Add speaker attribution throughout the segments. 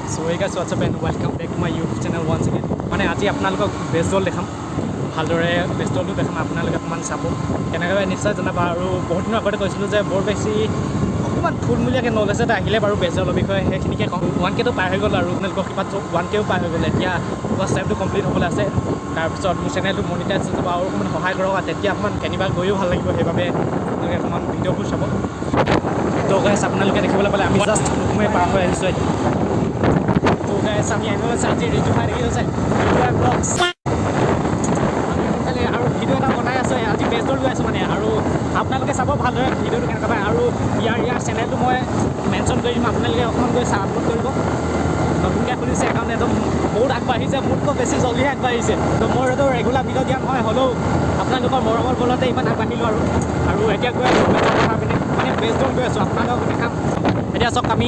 Speaker 1: So hey guys, what's up and welcome back to my YouTube channel once again. মানে আজি আপোনালোকক বেজদৌল দেখাম, ভালদৰে বেজদৌলটো দেখাম, আপোনালোকে অকণমান চাব কেনেকৈ নিশ্চয় জনাবা। আৰু বহুত দিনৰ আগতে কৈছিলোঁ যে বৰ বেছি অকণমান থুলমূলীয়াকৈ নলেজ এটা আহিলে বাৰু বেজদৌলৰ বিষয়ে সেইখিনিকে কওঁ। 1Kটো পাৰ হৈ গ'ল আৰু আপোনালোকৰ কৃপাত 1Kও পাৰ হৈ গ'ল। এতিয়া ৱাচ টাইমটো কমপ্লিট হ'বলৈ আছে, তাৰপিছত মোৰ চেনেলটো মনিটাইজ হৈ যাব আৰু অকণমান সহায় কৰক, আৰু তেতিয়া অকণমান কেনিবা গৈও ভাল লাগিব। সেইবাবে আপোনালোকে অকণমান ভিডিঅ'বোৰ চাব। তো গাইছ, আপোনালোকে দেখিবলৈ পালে আমি জাষ্ট ৰুকুমে পাৰ হৈ আহিছোঁ এতিয়া। তো গাইছ, আমি আহিব হৈছে আজি ৰিজু ভাই দেখি হৈছে, ৰিজু ভাই ব্লগছ। আমি সোনকালে আৰু ভিডিঅ' এটা বনাই আছোঁ, আজি বেজদৌল গৈ আছোঁ মানে, আৰু আপোনালোকে চাব ভালদৰে ভিডিঅ'টো কেনেকুৱা পায়। আৰু ইয়াৰ চেনেলটো মই মেনশ্যন কৰি দিম, আপোনালোকে অকণমান গৈ ছাপোৰ্ট কৰিব। নতুনকৈ খুলিছে একাউণ্ট, একদম বহুত আগবাঢ়িছে, মোতকৈ বেছি জলদিহে আগবাঢ়িছে। তো মোৰ এইটো ৰেগুলাৰ ভিডিঅ' দিয়া নহয়, হ'লেও আপোনালোকৰ মৰমৰ বলতে ইমান আগবাঢ়িলোঁ। আৰু এতিয়া গৈ আছোঁ বেজদৌল পিনে, মানে বেজদৌল গৈ আছোঁ, আপোনালোকক দেখাম। এতিয়া চাওক, আমি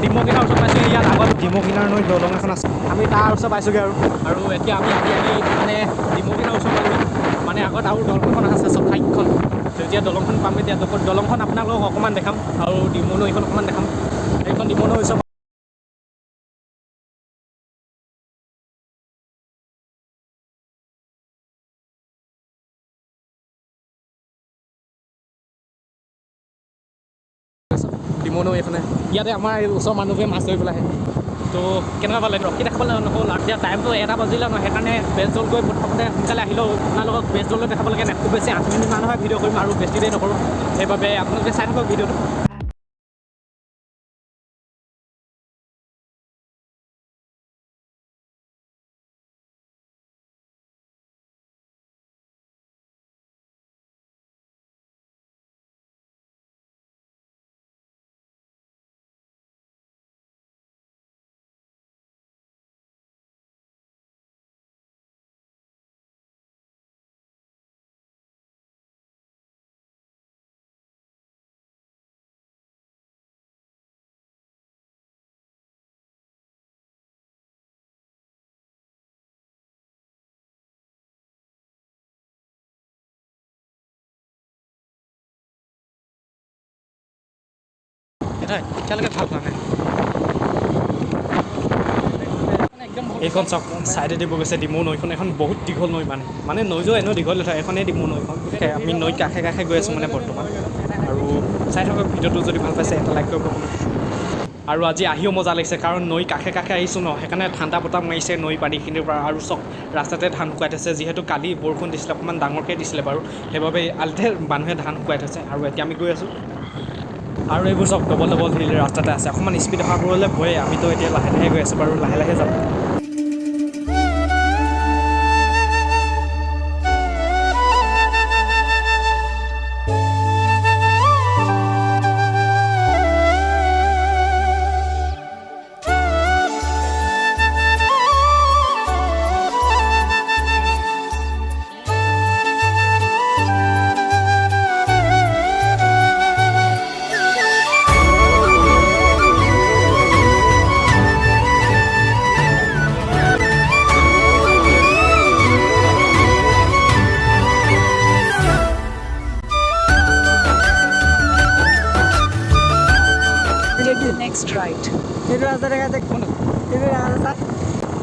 Speaker 1: ডিমৌকিনাৰ ওচৰত পাইছোঁ। ইয়াত আগত ডিমৌকিনাৰ নৈ দলং এখন আছে, আমি তাৰ ওচৰত পাইছোঁগৈ। আৰু এতিয়া আমি আহি আহি মানে ডিমৌকিনাৰ ওচৰত পালোঁগৈ। মানে আগত আৰু দলংখন আছে চফাইখন, এতিয়া দলংখন পাম। এতিয়া দলংখন আপোনালোকক অকণমান দেখাম আৰু ডিমৌ নৈখন অকণমান দেখাম। এইখন ডিমৌ নৈৰ ওচৰত ডিমৌ নৈ এইখনে, ইয়াতে আমাৰ এই ওচৰৰ মানুহবোৰে মাছ ধৰিবলৈ আহে। তো কেনেকুৱা পালে ৰখি দেখাবলৈ নহ'ল, আৰু এতিয়া টাইমটো 1টা বাজিলে ন, সেইকাৰণে বেজদৌল গৈ প্ৰথমতে সোনকালে আহিলেও আপোনালোকক বেজদৌলত দেখাব লাগে নাই, খুব বেছি 8 মিনিটমানহে ভিডিঅ' কৰিম আৰু বেছি দেৰি নকৰোঁ। সেইবাবে আপোনালোকে চাই থাকক ভিডিঅ'টো। এতিয়ালৈকে ভাল হোৱা নাই এইখন। চাওক, ছাইডে দিব গৈছে ডিমৌ নৈখন। এখন বহুত দীঘল নৈ, মানে নৈ যোৱা এনেও দীঘল নহয়, এখনেই ডিমৌ নৈখন। আমি নৈৰ কাষে কাষে গৈ আছোঁ মানে বৰ্তমান। আৰু চাই থাকক ভিডিঅ'টো, যদি ভাল পাইছে এটা লাইক কৰিব। আৰু আজি আহিও মজা লাগিছে, কাৰণ নৈ কাষে কাষে আহিছোঁ ন, সেইকাৰণে ঠাণ্ডা বতাহ মাৰিছে নৈ পানীখিনিৰ পৰা। আৰু চক, ৰাস্তাতে ধান শুকুৱাই থৈছে, যিহেতু কালি বৰষুণ দিছিলে, অকণমান ডাঙৰকৈ দিছিলে বাৰু, সেইবাবে আলিতে মানুহে ধান শুকুৱাই থৈছে। আৰু এতিয়া আমি গৈ আছোঁ। আৰু এইবোৰ চব ডবল ডবল শিল ৰাস্তাতে আছে, অকণমান স্পীড অহাবোৰলৈ ভয়ে। আমিতো এতিয়া লাহে লাহে গৈ আছোঁ বাৰু, লাহে লাহে যাম।
Speaker 2: Take the next right.
Speaker 3: এইটো ৰাস্তা দেখা যায়, এইটো ৰাস্তা।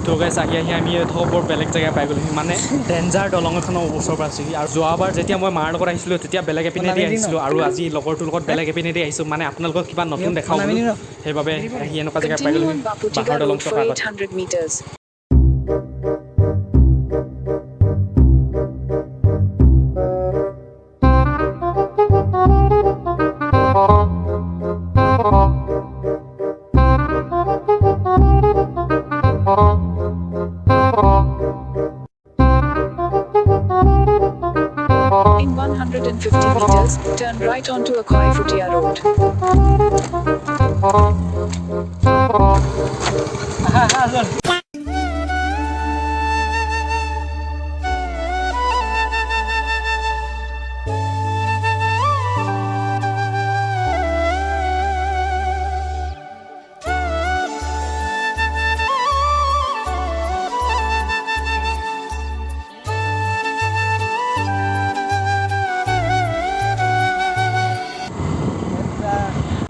Speaker 1: তো গাইছ, আহি আহি আমি ধৰক বৰ বেলেগ জেগা পাই গ'লোহি, মানে ডেঞ্জাৰ দলং এখনৰ ওচৰৰ পৰা আছোঁহি। আৰু যোৱাবাৰ যেতিয়া মই মাৰ লগত আহিছিলোঁ তেতিয়া বেলেগ এপিনেদি আহিছিলোঁ, আৰু আজি লগৰটোৰ লগত বেলেগ এপিনেদি আহিছোঁ, মানে আপোনালোকক কিবা নতুন দেখাওঁ বোলো, সেইবাবে আহি এনেকুৱা জেগা পাই
Speaker 2: Continue
Speaker 1: গ'লোহি
Speaker 2: on Baputiga
Speaker 1: বাঁহৰ দলং
Speaker 2: Road for
Speaker 1: থকা আগত।
Speaker 2: 800 meters. In 150 meters, turn right onto Akhoi Futia Road.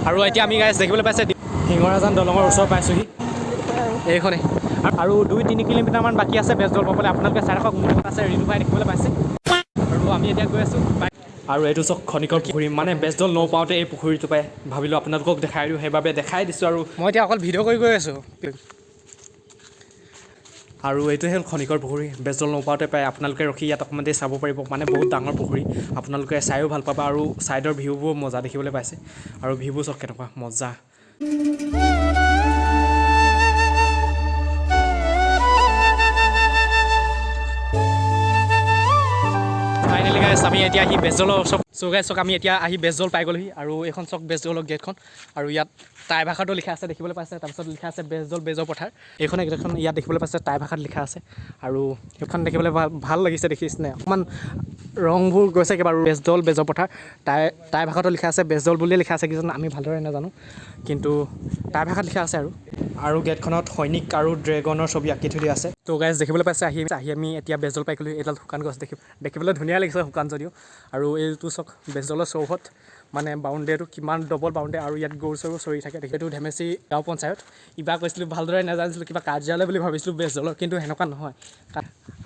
Speaker 1: আৰু এতিয়া আমি গাইছ দেখিবলৈ পাইছে শিঙৰাজান দলঙৰ ওচৰ পাইছোঁহি। এইখনেই। আৰু 2-3 কিলোমিটাৰমান বাকী আছে বেজদৌল পাবলৈ। আপোনালোকে চাই থাকক, মোৰ আছে ৰিতু ভাই দেখিবলৈ পাইছে। আৰু আমি এতিয়া গৈ আছোঁ। আৰু এইটো চাওক খনিকৰ পুখুৰী, মানে বেজদৌল নৌপাওঁতে এই পুখুৰীটো পাই ভাবিলোঁ আপোনালোকক দেখাই দিওঁ, সেইবাবে দেখাই দিছোঁ। আৰু
Speaker 3: মই এতিয়া অকল ভিডিঅ' কৰি গৈ আছোঁ।
Speaker 1: আৰু এইটোৱে হ'ল খনিকৰ পুখুৰী, বেজদৌল নৌপাওঁতে পাই। আপোনালোকে ৰখি ইয়াত অকণমান দেৰি চাব পাৰিব, মানে বহুত ডাঙৰ পুখুৰী, আপোনালোকে চায়ো ভাল পাব। আৰু ছাইডৰ ভিউবোৰ মজা দেখিবলৈ পাইছে, আৰু ভিউবোৰ চাওক কেনেকুৱা মজা। ফাইনেলি গাইছ, আমি এতিয়া আহি বেজদৌলৰ ওচৰত। চ' গাইছ, চাওক আমি এতিয়া আহি বেজদৌল পাই গ'লোহি। আৰু এইখন চাওক বেজদৌলৰ গেটখন, আৰু ইয়াত টাই ভাষাটো লিখা আছে দেখিবলৈ পাইছে। তাৰপিছত লিখা আছে বেজদৌল বেজৰ পথাৰ। এইখন গেটখন ইয়াত দেখিবলৈ পাইছে টাই ভাষাত লিখা আছে। আৰু সেইখন দেখিবলৈ ভাল লাগিছে, দেখিছেনে অকণমান ৰংবোৰ গৈছে কিবা। আৰু বেজদৌল বেজৰ পথাৰ টাই টাই ভাষাটো লিখা আছে, বেজদৌল বুলিয়ে লিখা আছে কিজানি, আমি ভালদৰে নাজানো, কিন্তু টাই ভাষাত লিখা আছে। আৰু আৰু গেটখনত সৈনিক আৰু ড্ৰেগনৰ ছবি আঁকি থৈ দিয়া আছে। ত' গাইজ, দেখিবলৈ পাইছে আহি আহি আমি এতিয়া বেজদৌল পাই গ'লো। এইডাল শুকান গছ দেখিবলৈ ধুনীয়া লাগিছে শুকান যদিও। আৰু এইটো চাওক বেজদৌলৰ চৌহদ, মানে বাউণ্ডেৰীটো কিমান ডবল বাউণ্ডেৰী। আৰু ইয়াত গৰু চৰু চৰি থাকে। এইটো ধেমেচি গাঁও পঞ্চায়ত। ইবাৰ কৈছিলোঁ, ভালদৰে নাজানিছিলোঁ, কিবা কাৰ্যালয় বুলি ভাবিছিলোঁ বেজদৌলৰ, কিন্তু সেনেকুৱা নহয়।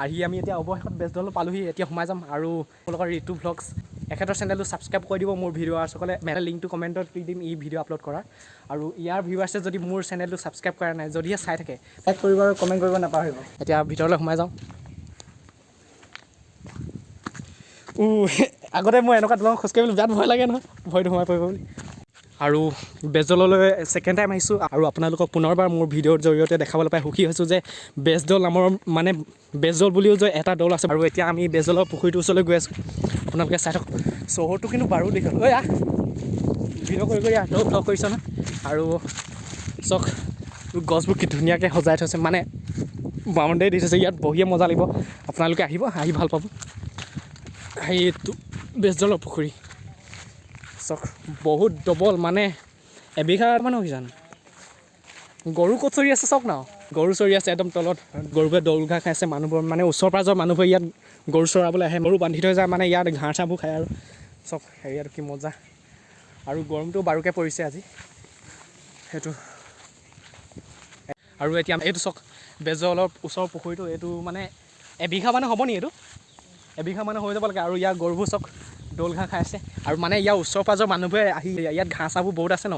Speaker 1: আহি আমি এতিয়া অৱশেষত বেজদৌল পালোহি, এতিয়া সোমাই যাম। আৰু আপোনালোকৰ ঋতু ভ্লগছ, এখেতৰ চেনেলটো ছাবস্ক্ৰাইব কৰি দিব। মোৰ ভিডিঅ'ৱাৰ্ছসকলে মই লিংকটো কমেণ্টত দি দিম ই ভিডিঅ' আপলোড কৰাৰ। আৰু ইয়াৰ ভিউৱাৰ্ছে যদি মোৰ চেনেলটো ছাবস্ক্ৰাইব কৰা নাই, যদিহে চাই থাকে,
Speaker 3: লাইক কৰিব আৰু কমেণ্ট কৰিব নাপাহৰিব।
Speaker 1: এতিয়া ভিতৰলৈ সোমাই যাওঁ। আগতে মই এনেকুৱা দলং খোজকাঢ়িবলৈ বিৰাট ভয় লাগে নহয়, ভয়টো সোমাই পৰিব বুলি। আৰু বেজদৌললৈ ছেকেণ্ড টাইম আহিছোঁ, আৰু আপোনালোকক পুনৰবাৰ মোৰ ভিডিঅ'ৰ জৰিয়তে দেখাবলৈ পাই সুখী হৈছোঁ যে বেজদৌল নামৰ, মানে বেজদৌল বুলিও যে এটা দৌল আছে। আৰু এতিয়া আমি বেজদৌলৰ পুখুৰীটোৰ ওচৰলৈ গৈ আছোঁ, আপোনালোকে চাই থাকক। চহৰটো কিন্তু বাৰু দীঘল। ঐ আহ, ভিডিঅ' কৰি কৰি আহ, তই ভ্লগ কৰিছ নহয়। আৰু চাওক গছবোৰ কি ধুনীয়াকৈ সজাই থৈছে, মানে বাউণ্ডেৰী দি থৈছে। ইয়াত বহিয়ে মজা লাগিব, আপোনালোকে আহিব, আহি ভাল পাব। সেইটো বেজদৌলৰ পুখুৰী চাওক, বহুত ডবল, মানে এবিঘা মান হৈ জানো। গৰু ক'ত চৰি আছে চাওক না, গৰু চৰি আছে একদম তলত। গৰুবোৰে দৌল ঘাঁহ খাইছে। মানুহবোৰ মানে ওচৰ পাঁজৰ মানুহবোৰে ইয়াত গৰু চৰাবলৈ আহে, গৰু বান্ধি থৈ যায়, মানে ইয়াত ঘাঁহ চাহবোৰ খায়। আৰু চাওক হেৰিয়াত কি মজা। আৰু গৰমটো বাৰুকৈ পৰিছে আজি সেইটো। আৰু এতিয়া এইটো চাওক বেজদৌলৰ ওচৰৰ পুখুৰীটো, এইটো মানে এবিঘা মানে হ'ব নি, এইটো এবিঘা মানে হৈ যাব লাগে। আৰু ইয়াৰ গৰুবোৰ চাওক দৌল ঘাঁহ খাই আছে। আৰু মানে ইয়াৰ ওচৰ পাঁজৰ মানুহবোৰে আহি ইয়াত ঘাঁহ চাহবোৰ বহুত আছে ন,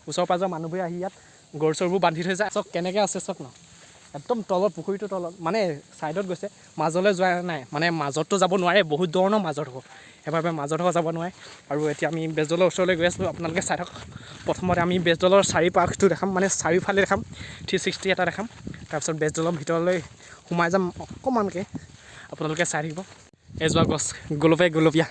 Speaker 1: ওচৰ পাঁজৰ মানুহবোৰে আহি ইয়াত গৰু চৰুবোৰ বান্ধি থৈ যায়। চাওক কেনেকৈ আছে চাওক ন, একদম তলত পুখুৰীটোৰ তলত, মানে ছাইডত গৈছে, মাজলৈ যোৱা নাই, মানে মাজততো যাব নোৱাৰে, বহুত দূৰ ন মাজত হ'ব, সেইবাবে মাজত হ'ব যাব নোৱাৰে। আৰু এতিয়া আমি বেজদৌলৰ ওচৰলৈ গৈ আছোঁ, আপোনালোকে চাই থাকক। প্ৰথমতে আমি বেজদৌলৰ চাৰিপাশটো দেখাম, মানে চাৰিওফালে দেখাম, 360 এটা দেখাম। তাৰপিছত বেজদৌলৰ ভিতৰলৈ সোমাই যাম অকণমানকৈ, আপোনালোকে চাই থাকিব। এজোপা গছ গোলপীয়া গোলপীয়া।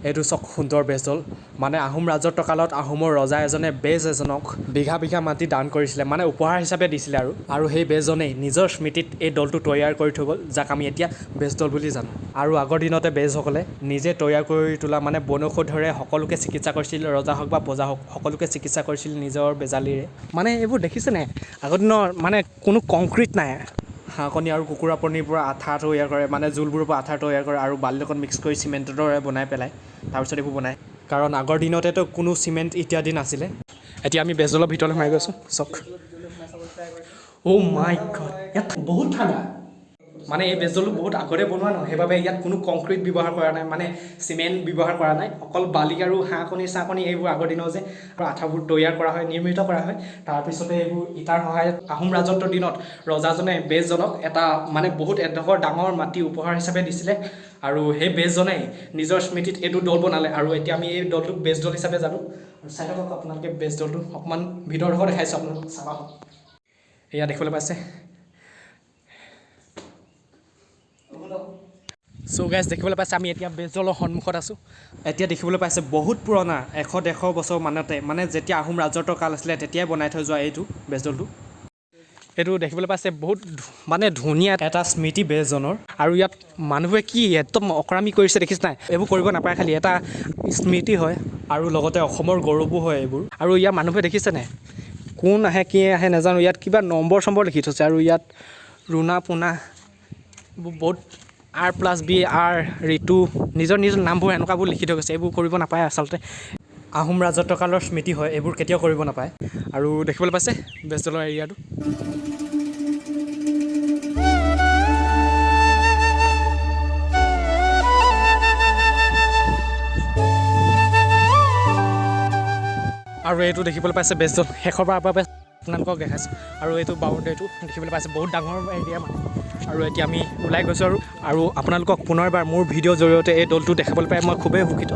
Speaker 1: এইটো চাওক সুন্দৰ বেজদৌল। মানে আহোম ৰাজত্ব কালত আহোমৰ ৰজা এজনে বেজ এজনক বিঘা বিঘা মাটি দান কৰিছিলে, মানে উপহাৰ হিচাপে দিছিলে। আৰু আৰু সেই বেজজনেই নিজৰ স্মৃতিত এই দৌলটো তৈয়াৰ কৰি থৈ গ'ল, যাক আমি এতিয়া বেজদৌল বুলি জানো। আৰু আগৰ দিনতে বেজসকলে নিজে তৈয়াৰ কৰি তোলা মানে বনৌষধৰে সকলোকে চিকিৎসা কৰিছিল, ৰজা হওক বা প্ৰজা হওক, সকলোকে চিকিৎসা কৰিছিল নিজৰ বেজালিৰে। মানে এইবোৰ দেখিছেনে, আগৰ দিনৰ মানে কোনো কংক্ৰিট নাই। হাঁহ কণী আৰু কুকুৰা কণীৰ পৰা আঠা তৈয়াৰ কৰে, মানে জোলবোৰৰ পৰা আঠা তৈয়াৰ কৰে আৰু বালিৰ লগত মিক্স কৰি চিমেণ্টৰ দৰে বনাই পেলায়, তাৰপিছত এইবোৰ বনায়। কাৰণ আগৰ দিনতেতো কোনো চিমেণ্ট ইত্যাদি নাছিলে। এতিয়া আমি বেজদৌলৰ ভিতৰলৈ সোমাই গৈছোঁ। চাওক, অ' মাই গড, ইয়াত বহুত ঠাণ্ডা। মানে এই বেজদৌলটো বহুত আগতে বনোৱা নহয়, সেইবাবে ইয়াত কোনো কংক্ৰিট ব্যৱহাৰ কৰা নাই, মানে চিমেণ্ট ব্যৱহাৰ কৰা নাই, অকল বালি আৰু হাঁহ কণী চাহ কণী এইবোৰ আগৰ দিনৰ যে আৰু আঠাবোৰ তৈয়াৰ কৰা হয়, নিৰ্মিত কৰা হয়। তাৰপিছতে এইবোৰ ইটাৰ সহায়ত আহোম ৰাজত্বৰ দিনত ৰজাজনে বেজজনক এটা মানে বহুত এডোখৰ ডাঙৰ মাটি উপহাৰ হিচাপে দিছিলে, আৰু সেই বেজজনে নিজৰ স্মৃতিত এইটো দৌল বনালে। আৰু এতিয়া আমি এই দৌলটোক বেজদৌল হিচাপে জানো। আৰু চাই থাকক আপোনালোকে বেজদৌলটো, অকণমান ভিতৰডোখৰ দেখাইছোঁ আপোনালোক, চাবা। এয়া দেখিবলৈ পাইছে। চ' গাইজ, দেখিবলৈ পাইছে আমি এতিয়া বেজদৌলৰ সন্মুখত আছোঁ। এতিয়া দেখিবলৈ পাইছে বহুত পুৰণা, 100-150 বছৰ মানতে, মানে যেতিয়া আহোম ৰাজত্ব কাল আছিলে তেতিয়াই বনাই থৈ যোৱা এইটো বেজদৌলটো। এইটো দেখিবলৈ পাইছে বহুত মানে ধুনীয়া এটা স্মৃতি বেজজনৰ। আৰু ইয়াত মানুহবোৰে কি একদম অকৰামি কৰিছে দেখিছে নাই, এইবোৰ কৰিব নাপায়, খালি এটা স্মৃতি হয় আৰু লগতে অসমৰ গৌৰৱো হয় এইবোৰ। আৰু ইয়াৰ মানুহবোৰে দেখিছে নাই, কোন আহে কি আহে নাজানো, ইয়াত কিবা নম্বৰ চম্বৰ লিখি থৈছে। আৰু ইয়াত ৰুণা পোনা বহুত আৰ প্লাছ বি আৰ ঋতু নিজৰ নিজৰ নামবোৰ এনেকুৱাবোৰ লিখি থৈ গৈছে, এইবোৰ কৰিব নাপায় আচলতে। আহোম ৰাজত্বকালৰ স্মৃতি হয়, এইবোৰ কেতিয়াও কৰিব নাপায়। আৰু দেখিবলৈ পাইছে বেজদলৰ এৰিয়াটো। আৰু এইটো দেখিবলৈ পাইছে বেজদল, শেষৰ পৰা বাবে আপোনালোকক দেখাইছোঁ। আৰু এইটো বাউণ্ডেৰীটো দেখিবলৈ পাইছে, বহুত ডাঙৰ এৰিয়া মানে। আৰু এতিয়া আমি ওলাই গৈছোঁ আৰু আপোনালোকক পুনৰবাৰ মোৰ ভিডিঅ'ৰ জৰিয়তে এই দলটো দেখাবলৈ পাই মই খুবেই সুখিত।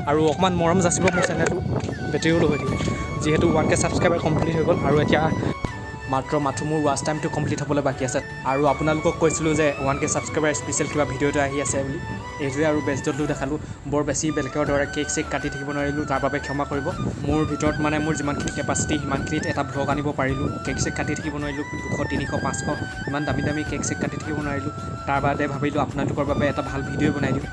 Speaker 1: আৰু অকণমান মৰম যাচিব মোৰ চেনেলটো, বেটেৰীও হৈ থাকিব, যিহেতু 1K subscriber complete হৈ গ'ল। আৰু এতিয়া মাত্ৰ মাথো মোৰ ৱাচ টাইমটো কমপ্লিট হ'বলৈ বাকী আছে। আৰু আপোনালোকক কৈছিলোঁ যে 1K subscriber special কিবা ভিডিঅ' এটা আহি আছে বুলি, এইটোৱে। আৰু বেজদলটো দেখালোঁ, বৰ বেছি বেলেগৰ দৰে কেক চেক কাটি থাকিব নোৱাৰিলোঁ, তাৰ বাবে ক্ষমা কৰিব। মোৰ ভিতৰত মানে মোৰ যিমানখিনি কেপাচিটি সিমানখিনিত এটা ভ্লগ আনিব পাৰিলোঁ। কেক চেক কাটি থাকিব নোৱাৰিলোঁ, 200, 300, 500 ইমান দামী দামী কেক চেক কাটি থাকিব নোৱাৰিলোঁ। তাৰ বাদে ভাবিলোঁ আপোনালোকৰ বাবে এটা ভাল ভিডিঅ' বনাই দিওঁ।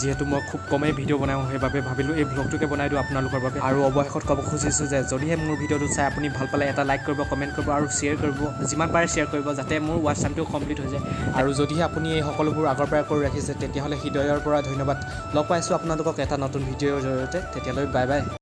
Speaker 1: যিহেতু মই খুব কমেই ভিডিঅ' বনাওঁ, সেইবাবে ভাবিলোঁ এই ভ্লগটোকে বনাই দিওঁ আপোনালোকৰ বাবে। আৰু অৱশেষত ক'ব খুজিছোঁ যে যদিহে মোৰ ভিডিঅ'টো চাই আপুনি ভাল পালে এটা লাইক কৰিব, কমেণ্ট কৰিব আৰু শ্বেয়াৰ কৰিব, যিমান পাৰে শ্বেয়াৰ কৰিব, যাতে মোৰ ৱাচ টাইমটো কমপ্লিট হৈ যায়। আৰু যদিহে আপুনি এই সকলোবোৰ আগৰ পৰাই কৰি ৰাখিছে, তেতিয়াহ'লে হৃদয়ৰ পৰা ধন্যবাদ। লগ পাইছোঁ আপোনালোকক এটা নতুন ভিডিঅ'ৰ জৰিয়তে, তেতিয়ালৈ বাই বাই।